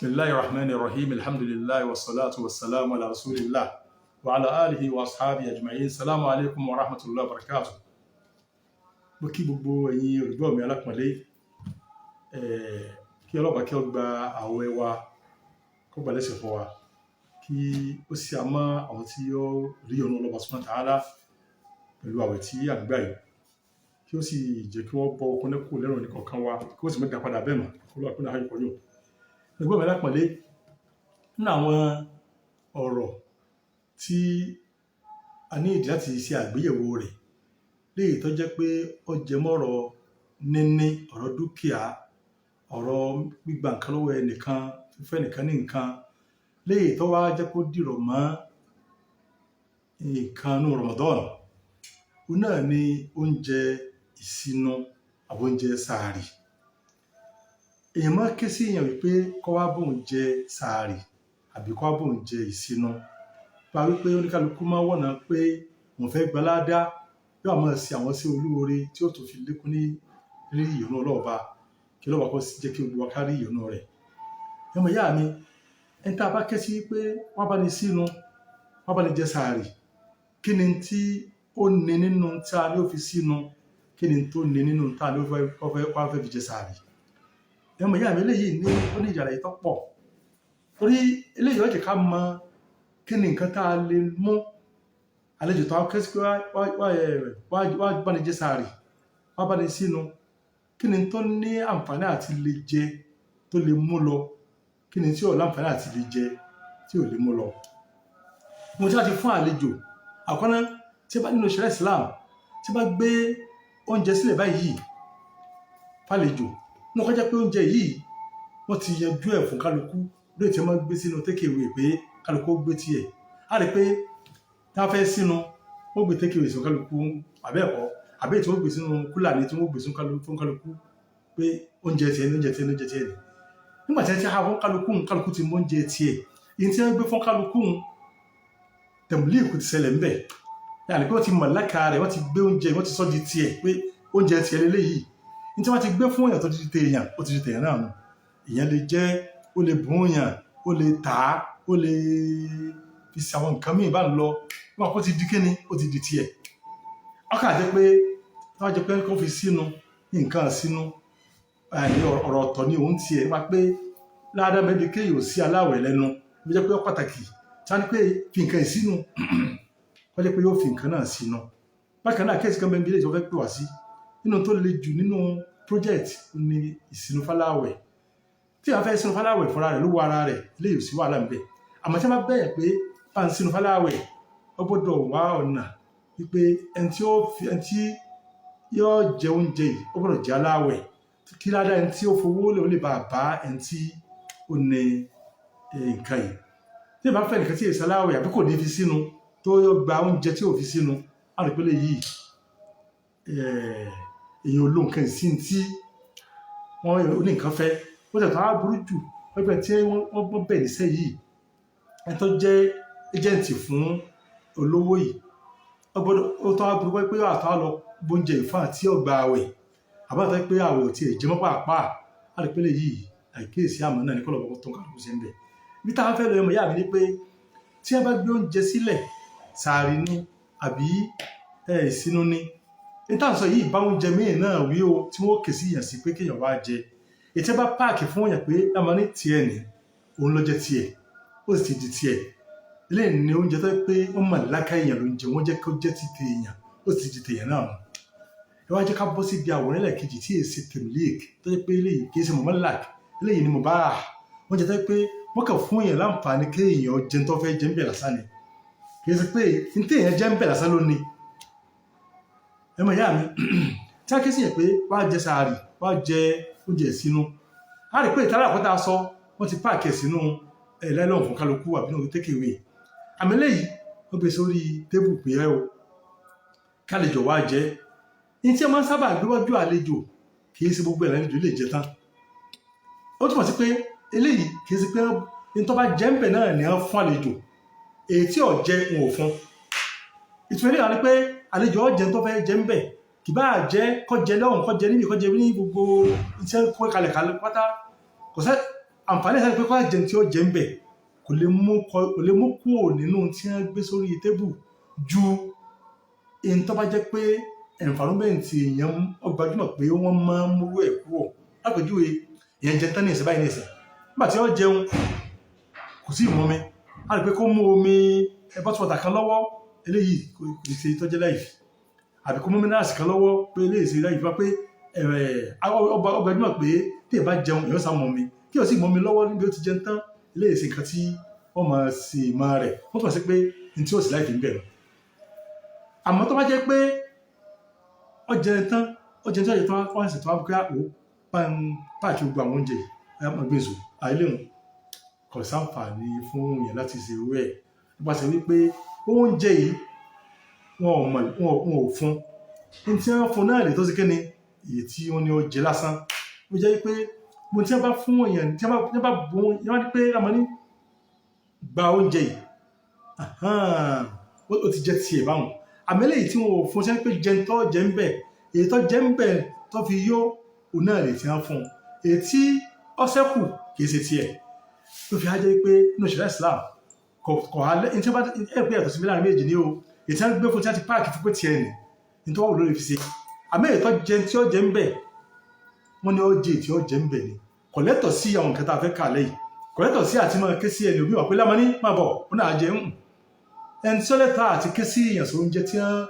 Bismillahir Rahmanir Rahim. Alhamdulillah wa salatu wa salamu ala rasulillah wa ala alihi wa ashabihi ajma'in. Salamu alaikum wa rahmatullahi wa barakatuh. Mo kí gbogbo ẹ̀yin olùgbọ́ mi alápọ̀nlé, kí ọlọ́pàá kí ó gba àwẹ̀ wa, kó gbà lẹ́sẹ̀ fún wa, kí ó sì àmọ́ àwọn tí ó rí ọ̀nà ọlọ́ba subhanahu wa ta'ala pẹ̀lú àwẹ̀ tí à ń gbà yìí, kí ó sì jẹ́ kí wọ́n bọ́ okun kù lẹ́rùn nìkọ̀ọ̀kan wa, kí ó sì mọ́ dá padà bẹ́ẹ̀ mọ́ kó lọ́wọ́ kó náà ayọ̀ kọjú. Ẹgbẹ́ mi alápọ̀nlé, nínú àwọn ọ̀rọ̀ tí a ní ìdí láti ṣe àgbéyẹ̀wò rẹ̀ léyìí tó jẹ́ pé ó jẹ mọ́rọ̀ níní ọ̀rọ̀ dúkìá, ọ̀rọ̀ gbígba nǹkan lọ́wọ́ ẹnìkan, fífẹ́ nìkan ní nǹkan, léyìí tó wá jẹ́ kó dìrọ̀ mọ́ nǹkan inú Ramadan, òun náà ni oúnjẹ ìsinu àbí oúnjẹ sàárì. Èèyàn máa ké sí èèyàn wípé kó wá bóun jẹ sàárì àbí kó wá bóun jẹ ìsinu, bá wípé oníkálukú máa wọ̀nà pé òun fẹ́ gba ládá, yóò máa ṣe àwọn sí olóore tí ó tún fi lékún ní rírí ìyọ́nú ọlọ́ọ̀ba, kí ọlọ́ọ̀ba kó jẹ́ kí gbogbo wa ká rí ìyọ́nú rẹ̀. Ọmọ ìyá mi, ẹni tá a bá ké sí pé wọ́n bá ní sínú, wọ́n bá ní jẹ sàárì, kí ni tí ó ní nínú tí a ní ó fi sínú? Kí ni tó ní nínú tí a ní ó fẹ́ fi jẹ sàárì? Ọmọ ìyá mi, eléyìí ní ó ní ìjàlá yìí tó pọ̀, torí eléyìí ó jẹ́ ká mọ kí ni nǹkan tá a lè mú àlejò tó ké sí pé wá bá ní jẹ sàárì, wá bá ní sínú, kí ni tó ní àǹfààní àti lè jẹ tó lè mú lọ, kí ni tí ò láǹfààní àti lè jẹ tí ò lè mú lọ. Mo ti láti fún àlejò àkọ́ná tí bá nínú ìṣẹ̀lẹ̀ Islam, tí bá gbé oúnjẹ sílẹ̀ báyìí fàlejò, ní kọjá pé oúnjẹ yìí wọ́n ti yanjú ẹ̀ fún kálukú lóye tí wọ́n gbé sínú takeaway pé kálukú ó gbé tiẹ̀. Á rí pé tá a fẹ́ sínú, wọ́n gbé takeaway sínú kálukú àbẹ́ẹ̀kọ́, àbẹ́ tí wọ́n gbé sínú cooler ni tí wọ́n gbé sínú fún kálukú pé oúnjẹ tiẹ̀ ní, oúnjẹ tiẹ̀ ní, oúnjẹ tiẹ̀ ní. Nígbà tí wọ́n ti há fún kálukú, kálukú ti mú oúnjẹ tiẹ̀. Ìyẹn tí wọ́n gbé fún kálukú, tẹ̀mílíìkù ti ṣẹlẹ̀ ńbẹ̀, yàrá pé wọ́n ti mọ̀láka rẹ̀, wọ́n ti gbé oúnjẹ, wọ́n ti sọ di tiẹ̀ pé oúnjẹ tiẹ̀ lélẹ́yìí. Ní tí wọ́n ti gbé fún èèyàn tó ti di tèèyàn, ó ti di tèèyàn náà nù. Ìyẹn lè jẹ́, ó lè bùn yàn, ó lè tà á, ó lè fi ṣe àwọn nǹkan míì bá ń lọ wọn kó ti di kíni, ó ti di tiẹ̀. Ọkà jẹ́ pé wọ́n jẹ́ pé kó fi sínú nǹkan sínú ọ̀rọ̀ ọ̀tọ̀ ni òun tiẹ̀ wá pé ládàá mẹ́bi kéèyàn ò sí aláwẹ̀ lẹ́nu ló jẹ́ pé ó pàtàkì tí wọ́n ní pé fi nǹkan ìsínú, wọ́n jẹ́ pé yóò fi nǹkan náà sínú. Bákan náà, kéèsì kan bẹ́ẹ̀ bí eléyìí tí wọ́n fẹ́ pè wá sí nínú tó le jù nínú project ní ìsinu fáláwẹ̀. Tí a fẹ́ sínú fáláwẹ̀ fúnra rẹ̀ ló wọ ara rẹ̀, eléyìí ò sí wàhálà ń bẹ̀. Àmọ́ tí a bá bẹ̀yẹ̀ pé bá ń sínú fáláwẹ̀, ó gbọ́dọ̀ wá ọ̀nà wípé ẹni tí ó fi, ẹni tí yóò jẹ oúnjẹ yìí, ó gbọ́dọ̀ jẹ́ aláwẹ̀, kí ládàá ẹni tí ó fowó lè ó lè bá a bá ẹni tí ó ní nǹkan yìí. Tí ìbá fẹ́ nìkan tí èsì aláwẹ̀ àbí kò ní fi sínú, tó gba oúnjẹ tí ò fi sínú, á rí pé lè yìí èèyàn ò lo nǹkan ìsìn tí wọ́n ní nǹkan fẹ́. Ó tẹ̀ tó á burú jù pẹ́pẹ́ tí wọ́n bẹ̀ níṣẹ́ yìí, ẹni tó jẹ́ agent fún olówó yìí, ó gbọ́dọ̀ ó tó á burú pé àtọ́ á lọ gbóúnjẹ ìfún àti ọgbà àwẹ̀ àbá àtọ́ pé àwẹ̀ ò tiẹ̀ jẹ́ mọ́ pàápàá. Á rí pé lè yìí àìkíyèsí àmọ́ náà ní kọ́ lọ́wọ́ tó ń kálukú sí ń bẹ̀. Ibi táwọn fẹ́ lọ, ẹmọ ìyá mi, ni pé tí a bá gbé oúnjẹ sílẹ̀, sàárì ni àbí ìsinu ni, ní táwọn sọ yìí bá oúnjẹ míì náà wí o tí wọ́n kè sí yàn sí pé kéèyàn wá jẹ, ètí bá pack fún yàn pé lámọ ní tiẹ̀ ní, òun ló jẹ́ tiẹ̀, ó sì ti di tiẹ̀. Eléyìí ni oúnjẹ tó pé wọ́n mọ̀ láká èèyàn ló ń jẹ, wọ́n jẹ́ kó jẹ́ ti tèèyàn, ó sì ti di tèèyàn náà. Ẹ wá jẹ́ ká bọ́ síbi àwòrán ẹlẹ́ẹ̀kejì tí èsì tẹ̀mílíìk, tó jẹ́ pé eléyìí kì í ṣe mọ̀mọ́lák, eléyìí ni mubah, oúnjẹ tó jẹ́ pé wọ́n kàn fún èèyàn láǹfààní kéèyàn jẹun tó fẹ́ jẹ ń bẹ̀ lásán ni, kì í ṣe pé ní téèyàn jẹ ń bẹ̀ lásán ló ní. Ẹ mọ̀ ìyá mi, tí a ké sí yẹn pé wá jẹ sàárì, wá jẹ oúnjẹ ìsinu, a rí pé ìtara àkọ́tà sọ wọ́n ti pack ẹ̀ sínú ẹ̀ nylon fún kálukú àbí náà take away. Àmì eléyìí, wọ́n gbé sórí table pé ẹ o, kálejò wá jẹ. Ní tí a máa ń sábà gbé wájú àlejò, kì í ṣe gbogbo ẹ̀ lálejò lè jẹ tán. Ó túmọ̀ sí pé eléyìí kì í ṣe pé ní tó bá jẹ́ ń bẹ̀ náà ní wọ́n fún àlejò, èyí tí ò jẹ wọn ò fún. Ìtumọ̀ eléyìí wá ni pé àlejò ó jẹ tó fẹ́ jẹ ń bẹ̀, kì bá jẹ́ kó jẹ lọ́hùn, kó jẹ níbi, kó jẹ ní gbogbo iṣẹ́ kó kalẹ̀ kalẹ̀ pátá, kò sẹ́. Àǹfààní ẹ̀ pé kó jẹun tí ó jẹ ń bẹ̀ kò lè mú kúrò nínú tí wọ́n gbé sórí table ju èyí tó bá jẹ́ pé environment èèyàn ó gbajúmọ̀ pé wọ́n máa ń múrú ẹ̀ kúrò. Lápèjúwe, èèyàn jẹ tán ní ìsìn báyìí ní ìsìn, nígbà tí ó jẹun kò sí ìmọ̀ mi, a rí pé kó mú omi bottle water kan lọ́wọ́, eléyìí kò ṣe tọ́jẹ́ láìfi, àbí kó mú minerals kan lọ́wọ́ pé eléyìí ṣe láìfi wá pé ó gbajúmọ̀ pé tí èèyàn bá jẹun, èèyàn sá mọ́ mi kí o sì mọ́ mi lọ́wọ́ níbi ó ti jẹun tán. Eléyìí ṣe nǹkan tí wọ́n máa ṣe ìmọ̀ rẹ̀, wọ́n tún sí pé ní tí ó sì láìfi ń bẹ̀rẹ̀. Àmọ́ tó bá jẹ́ pé ó jẹun tán, ó jẹun tí ó jẹ tán, wọ́n sì tún wá pé ó bá ń páàkì gbogbo àwọn oúnjẹ yìí, ẹ máa gbé èso àìléhùn, kò sáǹfààní fún yẹn láti ṣe irú ẹ̀, nípasẹ̀ wípé oúnjẹ yìí wọn ò mọ̀, wọn ò fún ní tí wọ́n fún náà lè tó sí kíni èyí tí wọ́n ní ó jẹ lásán. Ó jẹ́ pé mo tí wọ́n bá fún èèyàn, tí wọ́n bá bùn wọ́n ní pé àmọ́ ní gba oúnjẹ yìí, ó ti jẹ́ tiẹ̀ báwọn. Àmì eléyìí tí wọn ò fún sẹ́ni pé jẹun tó jẹ ń bẹ̀, èyí tó jẹ ń bẹ̀ tó fi yó, òun náà lè ti hàn fún un. Èyí tí ó ṣẹ́kù kì í ṣe tiẹ̀. Tó fi á jẹ́ pé nínú ìṣẹ̀lẹ̀ Islam kọ̀ á lẹ́ ní tí wọ́n bá ẹ̀ pé yàtọ̀ sí mílíọ̀nù méjì ní o, èyí tí wọ́n gbé fún tí wọ́n ti páàkì fún pé tiẹ̀ nì ní tó wà lórí fi ṣe. Àmì èyí tó jẹ tí ó jẹ ń bẹ̀, wọ́n ní ó jẹ tí ó jẹ ń bẹ̀ ni, kò lẹ́tọ̀ sí àwọn nǹkan tá a fẹ́ kà lẹ́yìn, kò lẹ́tọ̀ sí àti máa ké sí ẹni òbí wà pé lámọ́ ní máa bọ̀ ó náà jẹ ń ẹni tí ó lẹ́tọ̀ àti ké sí èèyàn sọ oúnjẹ tí wọ́n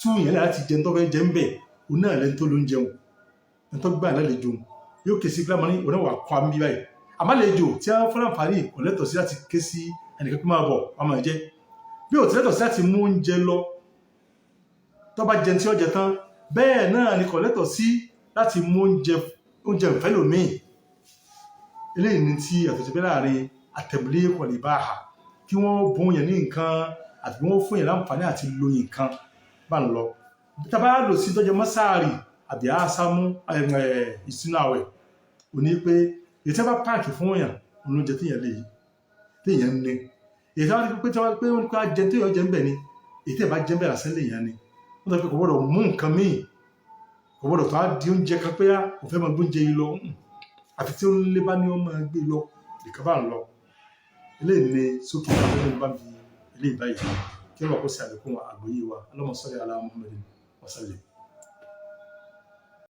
tú yẹn láti jẹun tó fẹ́ jẹ ń bẹ̀, òun náà lẹ́ni tó ló ń jẹun, ẹni tó gbà lálejò yóò ké sí lámọ́ ní òun náà wà kọ́ àmì báyìí. Àmàlejò tí wọ́n fún àǹfààní kò lẹ́tọ̀ sí láti ké sí ẹnìkan pé máa bọ̀ wọ́n máa jẹ. Bí ò ti lẹ́tọ̀ sí láti mú oúnjẹ lọ tó bá jẹun tí ó jẹ tán, bẹ́ẹ̀ náà ni kò lẹ́tọ̀ sí láti mú oúnjẹ ìfẹ́ lòmíì. Eléyìí ni tí àtúnṣe bẹ́ láàrin at-tamlik wal-ibaha, kí wọ́n bùn yẹn ní nǹkan àti bí wọ́n fún yẹn láǹfààní àti lo nǹkan bá ń lọ. Tá a bá lò sí tọ́jú mọ́sáàrì àbí àásámú ìsínú àwẹ̀, ò ní pé èyí tí wọ́n bá páàkì fún yàn, òun ló jẹ téèyàn lè téèyàn ń ní. Èyí tí wọ́n pé tí wọ́n pé wọ́n kó jẹ téèyàn jẹ ń bẹ̀ ni, èyí tí ẹ̀ bá jẹ ń bẹ̀ lásán lè yàn ni. Wọ́n sọ pé kò gbọ́dọ̀ mú nǹkan míì, kò gbọ́dọ̀ tó á di oúnjẹ kan pé kò fẹ́ máa gbóúnjẹ yìí lọ, àfi tí ó ń lé bá ní ó máa gbé lọ nìkan bá ń lọ. Eléyìí ni sókè abẹ́rẹ́ bá bi eléyìí báyìí, kí wọ́n kó sí àlékún àgbọ́yé wa. Allahumma salli ala Muhammadin wa sallim.